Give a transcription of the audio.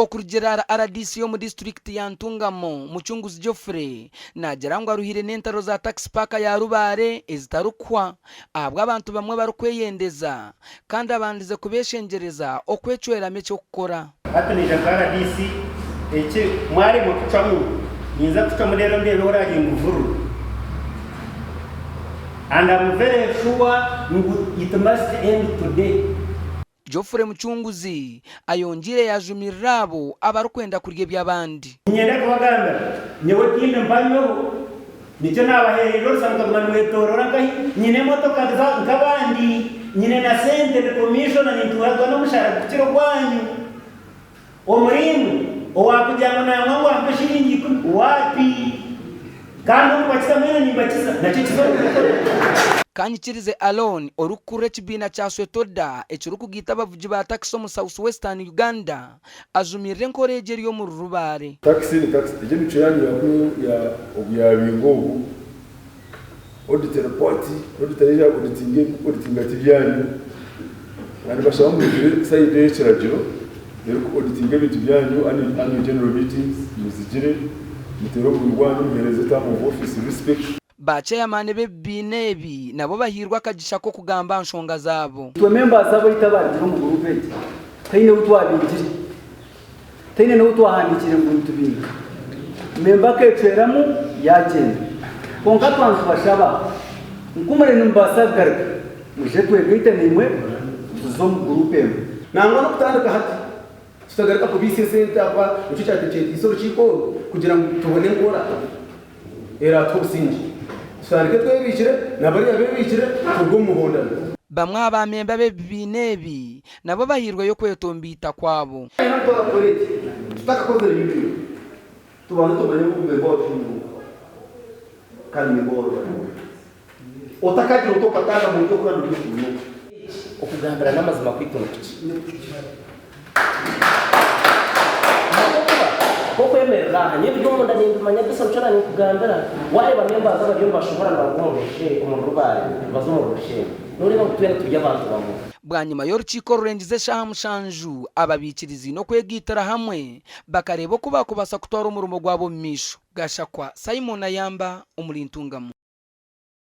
Okurugiirira ahari rdc omu disiturikiti ya Ntungamo, Mucunguzi Geoffrey naagira ngu aruhire n'entaro za Taxi Park ya Rubare ezitarikuhwa ahabw'abantu bamwe barikweyendeza kandi abandize kubeeshengyereza okwecweramu eky'okukora. Hati naija nka rdc eki mwaremwa kucwamu ninza kucwamu reero ndeebe orarye ngu vururu and am very sure ngu it must end today. Geoffrey Mucunguzi ayongyeire yaajumirira abo abarikwenda kurya eby'abandi. Niinyenda kubagambira, nyowe tiinde mpanyoho, nikyo naabaheereire orusa mukaguma nimwetooroora nkahi? Nyine emotoka nk'abandi, nyine na sente, ndi komishona, nintuuragwa n'omushaara gukukira ogwanyu. Omuriimwe owaakugira ngu nangwa ngu ampe shilingi ikumi, waapi! Kandi okubakiza mwena nimbakiza, nakyo kizoora okukora. Kanyikirize Alon, orikukurira ekibiina kya Swetoda ekirikugaita abavugi ba takisi omu South Western Uganda, ajumirire enkora egi eri omuri Rubare. Takisi ni takisi, egyo emicwe yaanyu ya ku ya ogu yaabingwa ogu, audit report, auditor yaija auditinga ebi auditinga ti byanyu, na nibashaba mugire side ey'ekiragiro eriku auditinga ebintu byanyu, annual general meetings muzigire, muteere omurimo gwanyu muheereze term of office respect. Ba ceyamaani b'ebibiina ebi nabo bahairwe akagisha k'okugamba aha nshonga zaabo. Itwe members abaitu abarugire omu group egi tihaine ou twabingire, tihaine n'ou twahandiikire ngu nitubinga. Member akecweramu yagyenda. Kwonka twaba nitubashaba nku muri nimubaasa kugaruka mwije twegaite naimwe tuze omu group emwe. Nangwa n'okutandika hati tutagaruka kubaisa esente ahakuba nikyo kyabaire kyetiise orukiiko oru kugira ngu tubone enkora eraatuha obusingye. Tutandike twebiikire na bariya beebiikire turuge omu muhondano. Bamwe aha baamemba b'ebibiina ebi nabo bahairweyo okwetomboita kwabo. Hati twaza kukora eki, tutakakozire union, tubanze tumanye ngu memba waitu ni oha kandi memba wa rubare oha. Otakagira oti okataaga mu by'okuba nibyo. Okugambirana amazima kwaitu ni kuki? Ahabw'okuba nk'okwemerera aha, nyowe ebiri omunda nimbimanya byona nikyo naaninkugambira. Waareeba members abariyo nibashohora nibaruga omuri Rushenyi, omuri Rubare nibaza omuri Rushenyi, nooreeba ngu twena turi abantu bamwe. Bwanyima y'orukiiko orurengize eshaaha mushanju, aba baikiriziine okwegaitira hamwe bakareeba oku baakubaasa kutwara omurimo gwabo omu maisho. Gashakwa Simon Ayamba omuri Ntungamo.